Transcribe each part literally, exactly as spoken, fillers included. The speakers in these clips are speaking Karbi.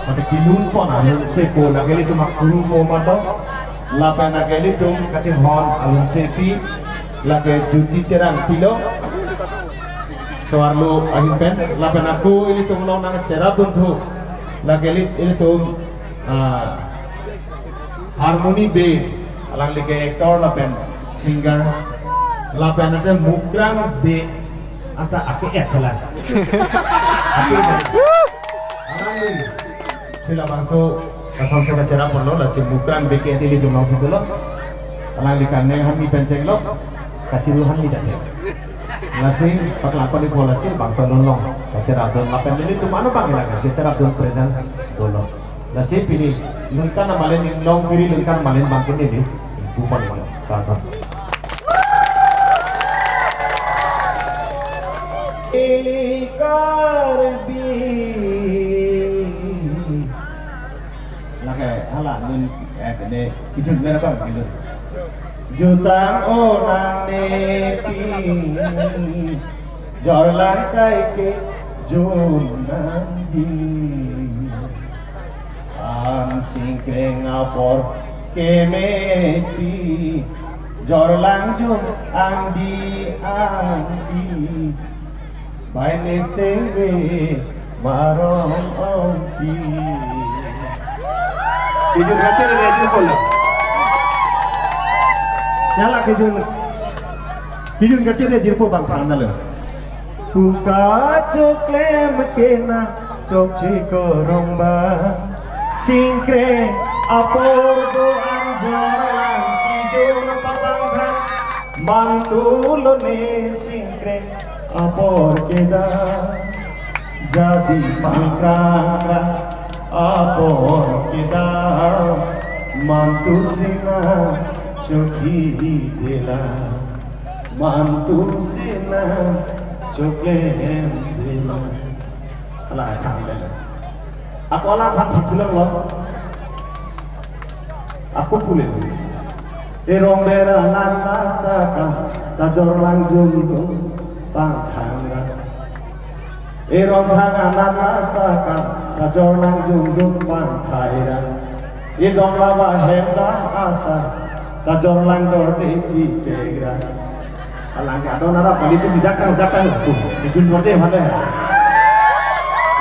Mate kelun pon alun sepo, lake ilitum akuru mo mato, lapen lake ilitum kachinghon alun sepi, lake Jyoti Terangpi lo. So-arlo ahin pen, lapen ako ilitum along nangcherap dunthu, lake ili-, ilitum, ah, Harmony Bey, alangli ke actor lapen singer, lapen ate Mukrang Bey, anta ake et salah. Ake et. Alangli, si labangso, lason sa kacherap ponlo, lasi Mukrang Bey ke ilitum along si dolo. Alangli kangneng hami pen chenglo, kachiru hami date. Lasi, paklangkon ipo lasi, bangso longlong, kacherap dun, lapen ilitum ano bang ila, kacherap dun present dolo. Lasi pini, ningkan amalen, inglong kiri ningkan amalen bangke neli, bukan ilo, tanpa. Ili Karbi. Lake, hala, nun, eh, kene, kijun mera bang, kijun. Jutang onang nepi. Jorlang kaike jun nangji. An singkreng apor kemepi. Jorlang jun angdi angdi. Bai ne sengve marong ongpi. Kijun kachere jirpo lo. Hala kijun. Kijun kachere jirpo bang than dalo. Kuka choklem kena chokche korong ba. Singkreng apor do-an jorlang kijun papangthan. Mantu lone singkreng apor kedam. Jadi pangkrang krang apor kedam. Mantu sina chokche dela. Mantu sina choklem dela. Hala than dela. Ako alang aphan thakthulonglo. Ako pulen. Erong bera nan nasa kam, ta jorlang jun dun pangthang ra. Erong thang anan nasa kam, ta jorlang jun dun pangthai ra. Idong laba hem dam asa, ta jorlang dorde chichek ra. Alang ke adon arap kali pu tidak tahu, tidak tahu. Tuh, kijun dorde mana?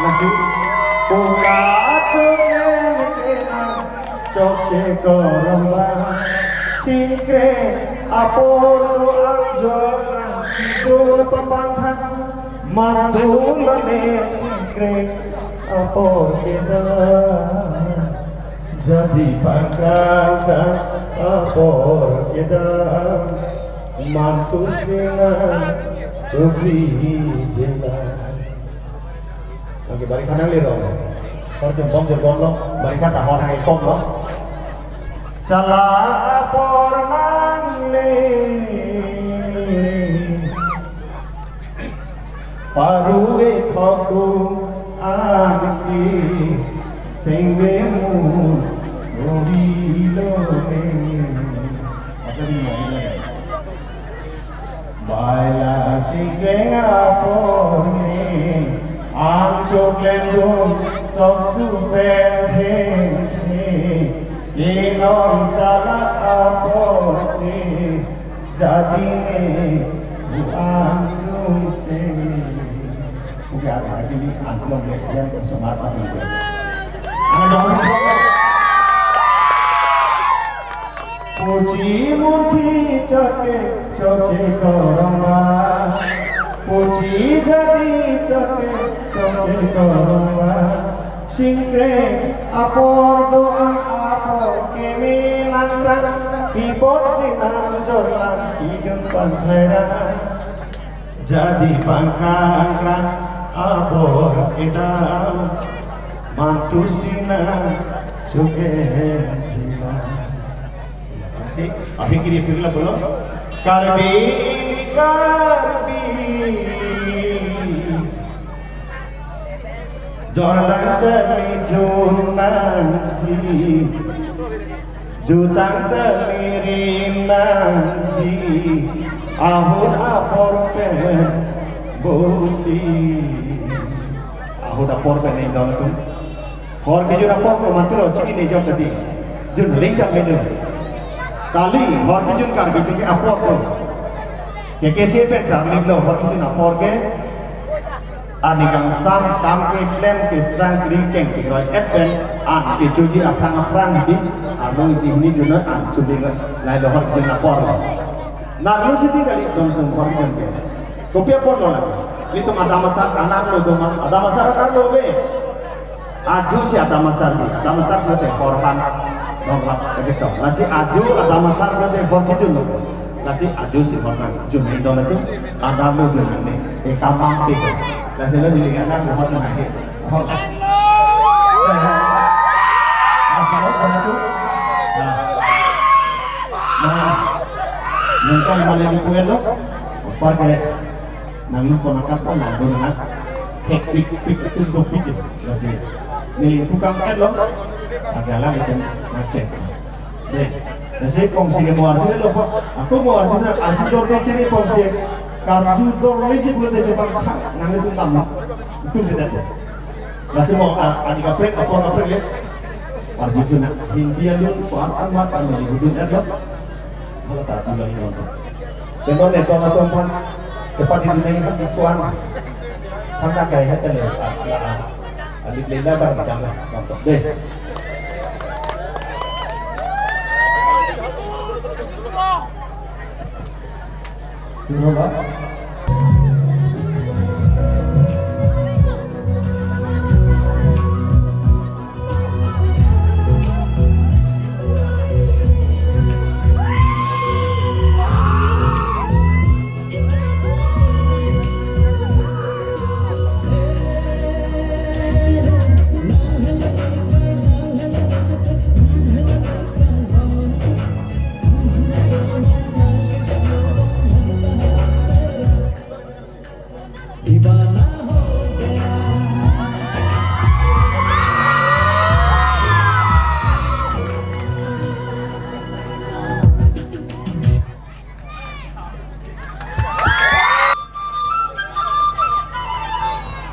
Lasi, kuka choklem kena chokche korong ba. Singkreng apor do-an jorlang kijun papangthan. Mantu lone singkreng apor kedam. Jadi pangkrang krang apor kedam. Mantu sina chokche dela. Oke, barikha nangle rong. Kor jumbom jumbom lo, barikha tahon hang ikom lo. Chala apor nangle. Paruve thokdun anke sengve mun ori lone. Baila singkreng apor ne, an choklem dun sok su pen the the, inon chala apor te. Jadi ne bu angsung se. Oke, hari ini angklong ya, yang semangat lagi. Angklong. Puji munthi chake chokche korong ba. Puji jadi chake chokche korong ba. Singkreng apor do-an apor keme nangtang, pi apot si nangjorlang kijun pangthai ra. Jadi pangkrang krang apor kedam, mantu sina chokche dela. Aphi kiri aphi la bolo. Karbi, Karbi. Jorlang tame jun nangji. Jutang tame rim nangji. Ahut apor pen bosi. Ahut apor pen indong tum. Hor kejun apor komatlo chini ne jok tadi. Jun ring jam ne jun. Kali hor kejun Karbi tiki apor ko. Ke ke se pen Karbi lo hor kejun apor ke. Ani kangsam kam keklem kesang kri keng chikroi et pen an kechoji aphrang aphrang di. Arlo isi hini jun an chuli lai lo hor kejun apor. Nanglo siti kali dong dong hor kejun ke. Kopi apor lo lagi. Ilitum Adamasar anak lo doma. Adamasar anak lo be. Ajo si Adamasar di, Adamasar pulote hor aphan dongvat kachetong. Lasi ajo Adamasar pulote hor kejun lo. Lasi ajo si hor aphan jun ni dong itu, Adam lo jun ni, eh, kamang ti ko. Lasi lo di anak lo hor na he. Hor. Eh, eh. Apa lo hor itu? Nah. Nah. Nonton mana di kuen lo? Pakai nang lu kono kat ko nang dun nang. Hek pik pik pik do pik. Lasi neli tukang et lo. Agala itu ngecek. Deh. Lasi pongsi ke mo arju lo po. Ako mo arju na arju dor dor chini pongsi. Karju dor lagi buat aja bang. Nang itu tam. Itu kita tu. Lasi mo, ah, ani kaprek, apor kaprek le. Arju tu na Hindi alun, kuat amat, anu di hudun et lo. Malah tak tinggal ini nonton. Tengok ni, tuan tuan puan. Cepat di dunia ini kan kuan. Tangkap gaya het le. Ah, ah, ah. Adik Lela bang ditambah. Nonton deh. Tunggu, Pak.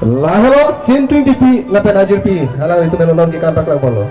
Lahelo, Sinting T V, lapen Ajir P, halahei itum melo non ke kan paklang polo.